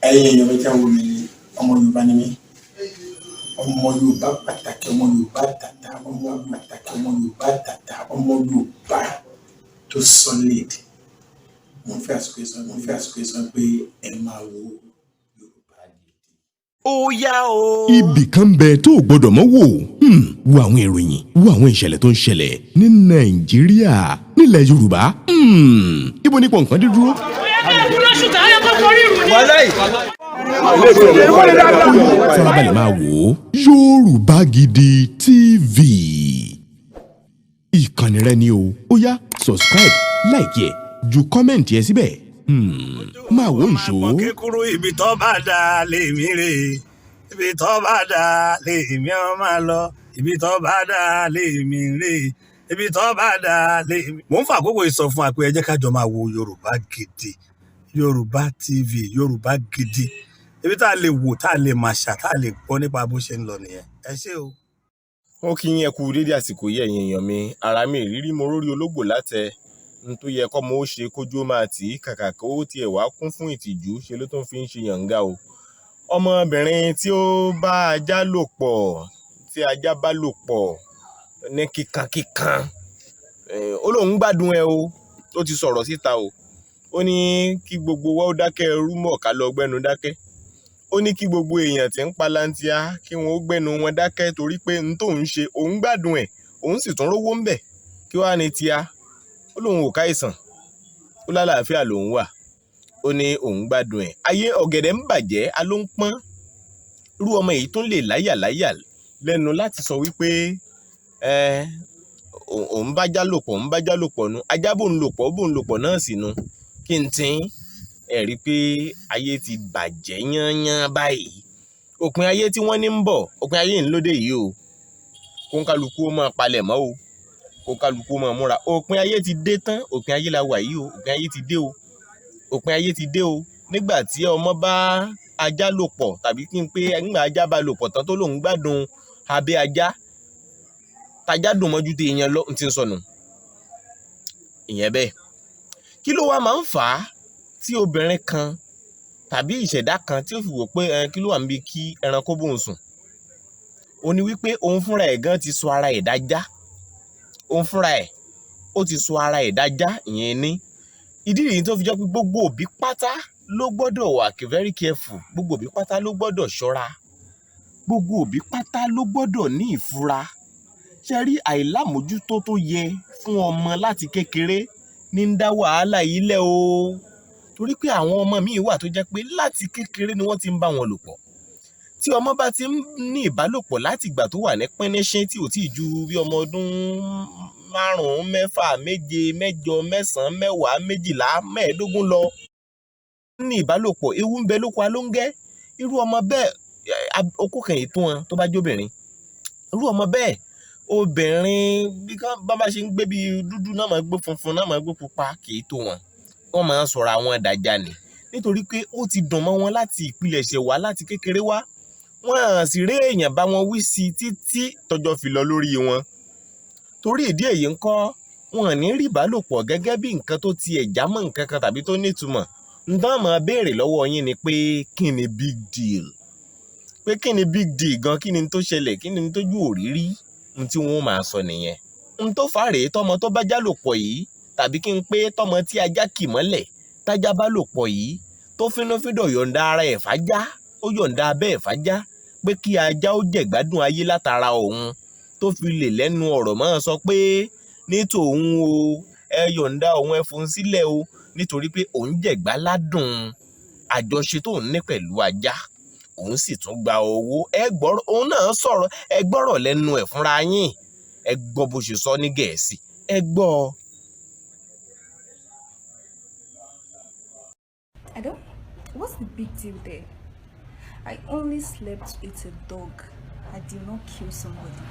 Ẹ̀yin èèyàn mi tí ń wò mí ní, ọmọ Yorùbá ni mí, ọmọ Yorùbá pàtàkì, ọmọ Yorùbá tàtà, ọmọ pàtàkì, ọmọ Yorùbá tàtà, ọmọ Yorùbá tó solid. Mo ń fẹ́ àsìkò yìí sọ pé ẹ máa wo Yorùbá Gidi. Ó yá o. Ibì kan bẹ tó o gbọdọ̀ mọ́ wò. Wo àwọn ìròyìn, wo àwọn ìṣẹ̀lẹ̀ tó ń ṣẹlẹ̀ ní Nàìjíríà, nílẹ̀ Yorùbá. Ibo nípò nǹkan dé dúró. Wàláì. Farabalẹ̀ máa wò ó, Yorùbá Gidi TV, ìkànnì rẹ ni o. Ó yá, subscribe, like ẹ̀, ju comment ẹ síbẹ̀. Máa wò ìṣó. Kékeré, ibi tó bá dà lèmi rè, ibi tó bá dà lèmi ọ máa lọ, ibi tó bá dà lèmi rè, ibi tó bá dà lèmi. Mò ń fa àkókò yìí sọ fún wa pé ẹ jẹ́ ká jọ máa wo Yorùbá Gidi, Yorùbá TV, Yorùbá Gidi, ibi tá a lè wò, tá a lè máa ṣà, tá a lè gbọ́ nípa bó ṣe ń lọ nìyẹn. Ẹ ṣé o. Ó kí yín, ẹ kú dédé àsìkò yìí, ẹ̀yin èèyàn mi. Ara mi ìrírí mo rórí ológbò látẹ n tó yẹ kọ́mọ ó ṣe kójú ó máa tì í, kàkà kó tiẹ̀ wá kún fún ìtìjú, ṣe ló tún fi ń ṣe yànga o. Ọmọbìnrin tí ó bá ajá lò pọ̀, tí ajá bá lò pọ̀ ní kíkankíkan, ó lóun gbádùn ẹ o. Ó ti sọ̀rọ̀ síta o. Ó ní kí gbogbo wa ó dákẹ́ rumour, ká lọ gbẹ́nu dákẹ́. Ó ní kí gbogbo èèyàn tí ń palantia kí wọ́n ó gbẹ́nu wọn dákẹ́, torí pé n tóun ṣe, òun gbádùn ẹ̀, òun sì tún rówó ń bẹ̀. Kí wàá ní tíá? Ó lóun ò káìsàn, ó lálàáfíà lòun wà. Ó ní òun gbádùn ẹ̀. Ayé ọ̀gẹ̀dẹ̀ ń bàjẹ́, a ló ń pọ́n. Irú ọmọ yìí tún lè láyàláyà lẹ́nu láti sọ wípé ẹ òun bá já lò pọ̀, òun bá já lò pọ̀ nu, ajá bòun lò pọ̀, bòun lò pọ̀ náà sì nu. Kí n tí ẹ rí i pé ayé ti bàjẹ́ yányán báyìí. Òpin ayé tí wọ́n ní ń bọ̀, òpin ayé ń lóde yìí o. Kó ń kálukú ó máa palẹ̀ mọ́ o, kó kálukú ó máa múra. Òpin ayé ti dé tán. Òpin ayé la wà yìí o. Òpin ayé ti dé o. Òpin ayé ti dé o. Nígbà tí ọmọ bá ajá lò pọ̀, tàbí kí n pé nígbà ajá bá lò pọ̀ tán, tó lòun gbádùn abẹ́ ajá, tajá dùn mọ́jú tí èèyàn lọ ti ń sọnù ìyẹn bẹ́ẹ̀. Kí ló wá máa ń fà á tí obìnrin kan tàbí ìṣẹ̀dá kan tí ó fi wò pé ẹ kí ló wà níbi kí ẹranko bóun sùn? Ó ní wípé òun fúnra ẹ̀ gan ti sọ ara ẹ̀ dájá. Òun fúnra ẹ̀ ó ti sọ ara ẹ̀ dájá. Ìyẹn ní ìdí nìyí tó fi jẹ́ pé gbogbo òbí pátá ló gbọ́dọ̀ wà very careful. Gbogbo òbí pátá ló gbọ́dọ̀ ṣọ́ra. Gbogbo òbí pátá ló gbọ́dọ̀ ní ìfura. Ṣe rí àìlámójútó tó yẹ fún ọmọ láti kékeré ní ń dá wàhálà yìí lẹ̀ o, torí pé àwọn ọmọ míì wà tó jẹ́ pé láti kékeré ni wọ́n ti ń bá wọn lò pọ̀. Tí ọmọ bá ti ń ní ìbálòpọ̀ láti ìgbà tó wà ní píníṣín, tí ò tí ì ju bí ọmọ ọdún 5, 6, 7, 8, 9, 10, 12, 15 lọ, ní ìbálòpọ̀, ewu ń bẹ lóko alóńgẹ́. Irú ọmọ bẹ́ẹ̀, okó kan yìí tó wọn. Tó bá jóbìnrin, irú ọmọ bẹ́ẹ̀, obìnrin bí bá bá ṣe ń gbé bí dúdú náà máa gbé funfun náà máa gbé pupa, kì í tó wọn. Wọ́n máa ń sọra wọn dájá ni, nítorí pé ó ti dùn mọ́ wọn láti ìpilẹ̀ṣẹ̀ wá, láti kékeré wá. Wọ́n sì rí èèyàn bá wọn wí sí títí tọjọ́ fi lọ lórí wọn. Torí ìdí èyí ńkọ́, wọn ní rí ìbálòpọ̀ gẹ́gẹ́ bí nǹkan tó ti ẹ̀ jámọ́ nǹkan kan tàbí tó nítumọ̀. Ntán máa béèrè lọ́wọ́ yín ni pé kí ni big deal, pé kí ni big deal gan, kí ni tó ṣẹlẹ̀, kí ni tójú òrírí. N tí wọ́n máa sọ nìyẹn. N tó fà rèé, tọmọ tó bá já lò pọ̀ yìí, tàbí kí n pé tọmọ tí ajá kì mọ́lẹ̀, tájá bá lò pọ̀ yìí, tó fínúfíndọ̀ yọ̀ǹda ara ẹ̀ fájá, ó yọ̀ǹda abẹ́ ẹ̀ fájá pé kí ajá ó jẹ̀gbádùn ayé látara òun, tó fi lè lẹ́nu ọ̀rọ̀ mọ́ sọ pé ní tòun o, ẹ yọ̀ǹda òun, ẹ fòun sílẹ̀ o, nítorí pé òun jẹ̀gbá ládùn àjọṣe tóun ní pẹ̀lú ajá, òun sì tún gba owó. Ẹ gbọ́rọ̀, òun náà sọ̀rọ̀. Ẹ gbọ́rọ̀ lẹ́nu ẹ̀ fúnra yín. Ẹ gbọ́ bó ṣe sọ ní Gẹ̀ẹ́sì. Ẹ gbọ́. I don't. What's the big deal there? I only slept with a dog. I did not kill somebody.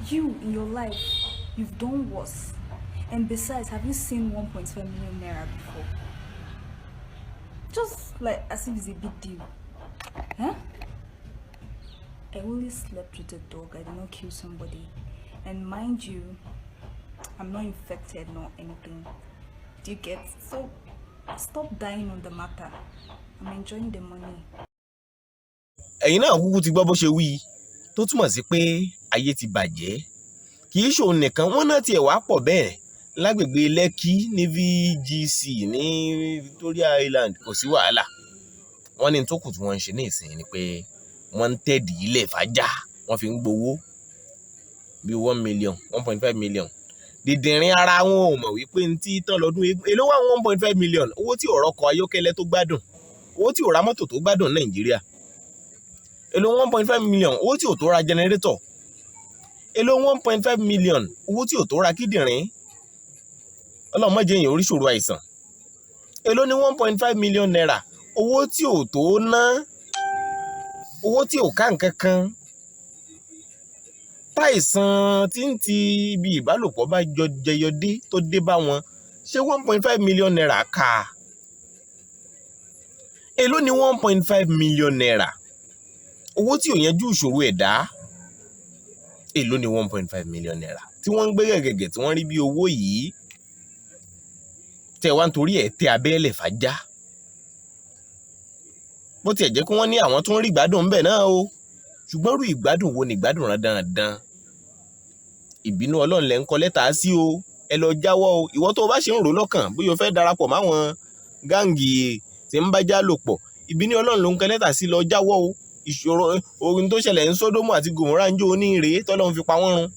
You, in your life, you've done worse. And besides, have you seen 1.5 million naira before? Just like as if it's a big deal. Huh? I only slept with a dog. I did not kill somebody. And mind you, I'm not infected nor anything. Do you get? So stop dying on the matter. I'm enjoying the money. Ẹ̀yin náà kúkú ti gbọ́ bó ṣe wí, tó túmọ̀ sí pé ayé ti bàjẹ́. Kì í ṣòun nìkan, wọ́n náà tiẹ̀ wá pọ̀ bẹ́ẹ̀ lágbègbè Lẹ́kí ní VGC ní Victoria Island. Kò sí wàhálà. Wọ́n ní tó kù tí wọ́n ń ṣe ní ìsìn ni pé wọ́n ń tẹ̀dí ilẹ̀ fàájà, wọ́n fi ń gbowó bíi 1 million, 1.5 million. Dìndìnrín ara wọn ò mọ̀ wípé ní tí tán lọ́dún eégún. Èló wà 1.5 million? Owó tí ò rọkọ̀ ayọ́kẹ́lẹ́ tó gbádùn, owó tí ò ra mọ́tò tó gbádùn Nàìjíríà. Èló 1.5 million? Owó tí ò tó ra generator. Èló 1.5 million? Owó tí ò tó ra kíndìnrín. Ọlọ́run má jẹ́ èèyàn oríṣòro àìsàn. Èló ní ₦1.5 million? Owó tí ò tó ná, owó tí ò ká nǹkan kan. Táìsàn tí ń ti ibi ìbálòpọ̀ bá jọ jẹyọ dé tó dé bá wọn, ṣé ₦1.5 million ká? Èló ní ₦1.5 million? Owó tí ò yanjú ìṣòro ẹ̀dá. Èló ní ₦1.5 million tí wọ́n ń gbé gẹ̀gẹ̀gẹ̀, tí wọ́n rí bí owó yìí tẹ̀ wá nítorí ẹ̀ tẹ abẹ́lẹ̀ fàájà? Bó tiẹ̀ jẹ́ kí wọ́n ní àwọn tó ń rí ìgbádùn ńbẹ̀ náà o, ṣùgbọ́n irú ìgbádùn wo ni ìgbádùn rán dandan? Ìbínú Ọlọ́run lẹ́ ń kọ lẹ́tà sí o. Ẹ lọ jáwọ́ o. Ìwọ tó o bá ṣe ń rò lọ́kàn bóyá o fẹ́ darapọ̀ máwọn gang tí ń bájá lò pọ̀, ìbínú Ọlọ́run ló ń kọ lẹ́tà sí. Lọ jáwọ́ o. Ìṣòro ohun tó ṣẹlẹ̀ ń Sódómù àti Gòmórà ń jó oníire tọ́lọ́run fi pa wọ́n run,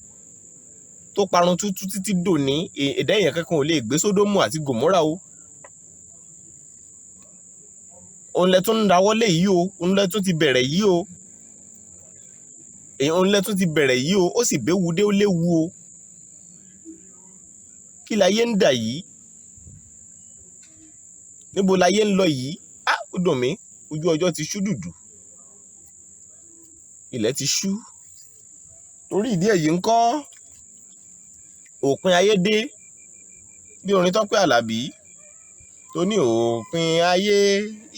tó parun tútú títí dòní, ẹ̀dá èèyàn kankan ò lè gbé Sódómù àti Gòmórà o. Òun lẹ tún ń dáwọ́lé yìí o, òun lẹ tún ti bẹ̀rẹ̀ yìí o, òun lẹ tún ti bẹ̀rẹ̀ yìí o. Ó sì béwu dé, ó léwu o. Kí láyé ń dà yìí? Níbo láyé ń lọ yìí? Á ó dùn mí. Ojú ọjọ́ ti ṣú dùdù, ilẹ̀ ti ṣú. Torí ìdí èyí ń kọ́, òpin ayé dé, bí orin Tọ́pẹ́ Àlàbí tó ní òpin ayé,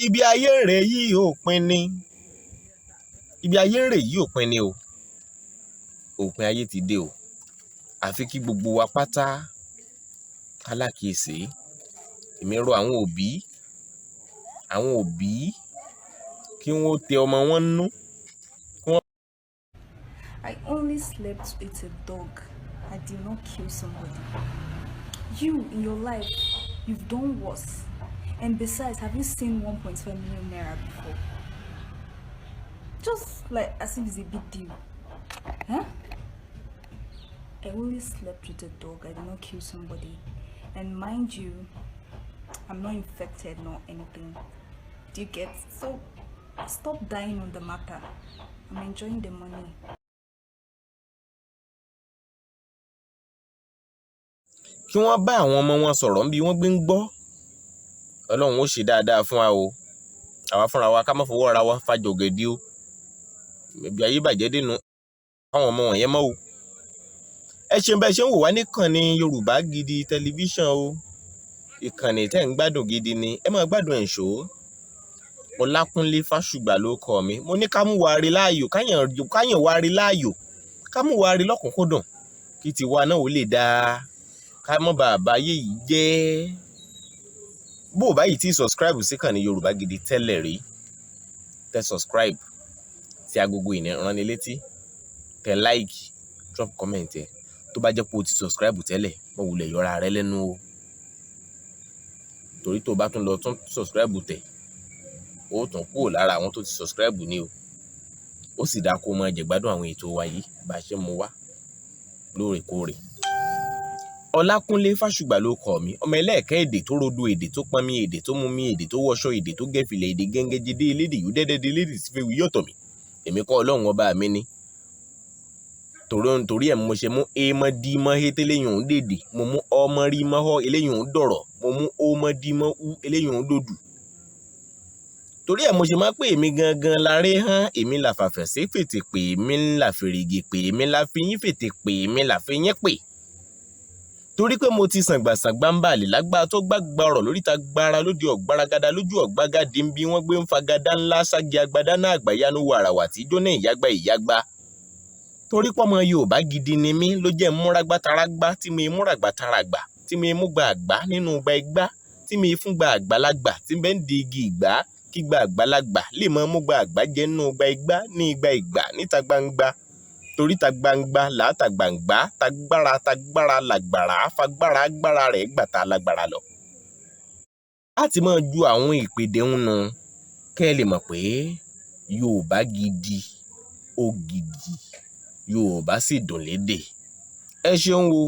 ibi ayé rẹ̀ yìí òpin ni, ibi ayé rẹ̀ yìí òpin ni o. Òpin ayé ti dé o. Àfi kí gbogbo wa pátá kálákìísí. Èmi rọ àwọn òbí kí wọ́n tẹ ọmọ wọn nú. I only slept with a dog. I did not kill somebody. You, in your life, you've done worse. And besides, have you seen 1.5 million naira before? Just like as if it's a big deal. Huh? I only slept with a dog. I did not kill somebody. And mind you, I'm not infected nor anything. Do you get? So stop dying on the matter. I'm enjoying the money. Kí wọ́n bá àwọn ọmọ wọn sọ̀rọ̀ níbi wọ́n gbé ń gbọ́. Ọlọ́run ó ṣe dáadáa fún wa o. Àwa fúnra wa, ká má fọwọ́ ra wa fàjọgẹ̀dì o. Ibi ayé bàjẹ́ dénú àwọn ọmọ wọ̀nyẹn mọ́ o. Ẹ ṣeun bẹ́ẹ̀ ṣe ń wò wá níkànnì Yorùbá Gidi Tẹlifíṣàn o. Ìkànnì tẹ́ ń gbádùn gidi ni, ẹ máa gbádùn ẹ̀ ṣó. Ọlákúnlé Fásùgbà ló kọ mi. Mo ní ká mú wa rí láàyò, káyàn wa rí láàyò, ká mú wa rí lọ́kùnkúndùn, kí tiwa náà ó lè dáa, ká mọ́ bàbá ayé yìí jẹ́. Bó o báyìí tí subscribe sí kànnì Yorùbá Gidi tẹ́lẹ̀ rí, tẹ subscribe, tí agogo ìránnilétí, tẹ like, drop comment ẹ. Tó bá jẹ́ pé o ti subscribe tẹ́lẹ̀, mọ̀ wulẹ̀ yọra rẹ lẹ́nu o, torí tó o bá tún lọ tún subscribe tẹ̀, ó tún kúrò lára àwọn tó ti subscribe ní o. Ó sì dáa kó o máa jẹ̀gbádùn àwọn ètò wa yìí bá a ṣe ń mú wá lóòrèkóòrè. Ọlákúnlé Fásùgbà ló kọ mi, ọmọ ẹlẹ́ẹ̀kẹ́ èdè tó rodo èdè, tó pọnmi èdè, tó mumi èdè, tó wọṣọ èdè, tó gẹ̀fìlẹ̀ èdè, gẹ́ngẹ́jẹdé elédè yóò dẹ́dẹ́dẹ́ elédè sí fẹ́ẹ́ yọ̀tọ̀ mi. Èmi kọ́, Ọlọ́run ọba mi ni. Torí ẹ̀ mo ṣe mú èèmọ̀ dí mọ́ hé tẹ́lẹ̀yìn òun dèdè, mo mú ọmọ rí mọ́ họ́ eléyìn òun dọ̀rọ̀, mo mú ọmọ dí mọ́ ú eléyìn òun dòdù. Torí ẹ̀ mo ṣe máa ń pè èmi gangan laré hán, èmi là fàfẹ̀ sí fètè pè, èmi ńlá fèrègè pè, èmi la fi yín fètè pè, èmi là fi yín pè. Torí pé mo ti sàngbàsàngbà ń balè lágbára tó gbàgbà ọ̀rọ̀ lóríta gbára lóde ọ̀gbaragada lójú ọ̀gbagadè ń bí wọ́n gbé ń fagada ńlá ságì agbada náà àgbàyanu wàràwà tí jóná ìyágbá ìyágbá. Torí pọ́mọ Yorùbá gidi ni mí ló jẹ́ múragbá tarágbá, tí mo múragbá taragbà, tí mo mú gba àgbá nínú gba igbá, tí mo fún gba àgbàlagbà tí bẹ́ẹ̀ ń di igi ìgbá. Kígba àgbàlagbà lè máa mú gba àgbà jẹ́ nínú gba igbá ní igba ìgbà níta gbangba, torí ta gbangba làátà gbàǹgbá, tagbára tagbára làgbàrá fagbára agbára rẹ̀ gbàtà lágbára lọ. A ti máa ju àwọn ìpèdè ń nu kẹ́ ẹ lè mọ̀ pé Yorùbá gidi ó gidi, Yorùbá sì dùn lédè. Ẹ ṣeun o,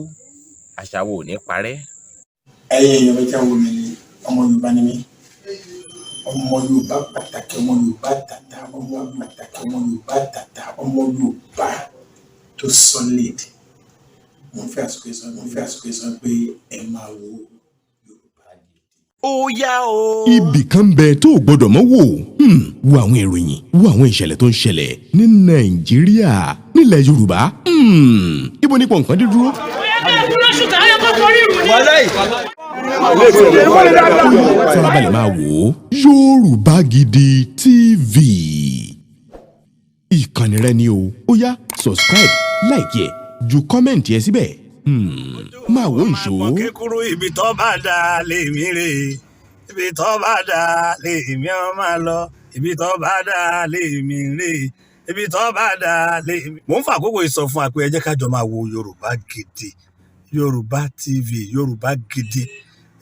àṣà wo ò ní parẹ́. Ẹ̀yin èèyàn mi tẹ́ ń wò mí ni, ọmọ Yorùbá ni mí, ọmọ Yorùbá pàtàkì, ọmọ Yorùbá tàtà, ọmọ pàtàkì, ọmọ Yorùbá tàtà, ọmọ Yorùbá tó solid. Mo fẹ́ àsìkò yìí sọ pé ẹ máa wo Yorùbá Gidi. Ó yá o. Ibì kan bẹ tó o gbọdọ̀ mọ́ wò. Wo àwọn ìròyìn, wo àwọn ìṣẹ̀lẹ̀ tó ń ṣẹlẹ̀ ní Nàìjíríà, nílẹ̀ Yorùbá. Ibo nípò nǹkan dé dúró. Farabalẹ̀ máa wò ó, Yorùbá Gidi TV, ìkànnì rẹ ni o. Ó yá, subscribe, like ẹ̀, ju comment ẹ síbẹ̀. Máa wò ìṣó. Máa pọ̀ kékeré, ibi tó bá dà lèmi rè, ibi tó bá dà lèmi ọ máa lọ, ibi tó bá dà lèmi rè, ibi tó bá dà lèmi. Mò ń fa àkókò yìí sọ fún wa pé ẹ jẹ́ ká jọ máa wo Yorùbá Gidi, Yorùbá TV, Yorùbá Gidi,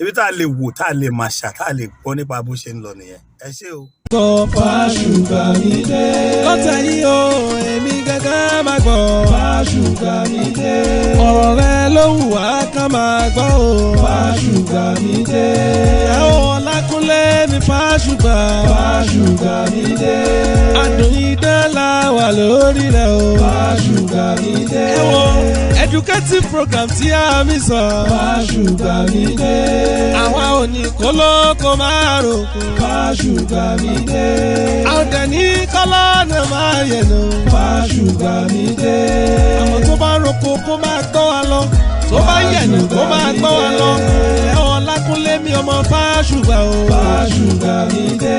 ibi tá a lè wò, tá a lè máa ṣà, tá a lè gbọ́ nípa bó ṣe ń lọ nìyẹn. Ẹ ṣé o. Fàṣùgbàmídé. Lọ́tẹ̀ yìí o, èmi gángan máa gbọ́. Fàṣùgbàmídé. Ọ̀rọ̀ rẹ ló wù wá ká máa gbọ́ o. Fàṣùgbàmídé. Ìyàwó Ọlákúnlé mi Fàṣùgbà. Fàṣùgbàmídé. Adùn idán la wà lórí rẹ̀ o. Fàṣùgbàmídé. Ẹ wo educative program tí a mi sọ. Fàṣùgbàmídé. Àwa ò ní kólókó máa ròkó. Fàṣùgbàmídé. Àwọn dẹ̀ ní kọ́lá náà máa yẹ̀ lọ. Fàṣùgbàmídé. Àwọn tó bá roko kó máa gbọ́ wa lọ. Tó bá yẹ̀nù kó máa gbọ́ wa lọ. Ẹ̀ Ọlákúnlé mi ọmọ Fàṣùgbà o. Fàṣùgbàmídé.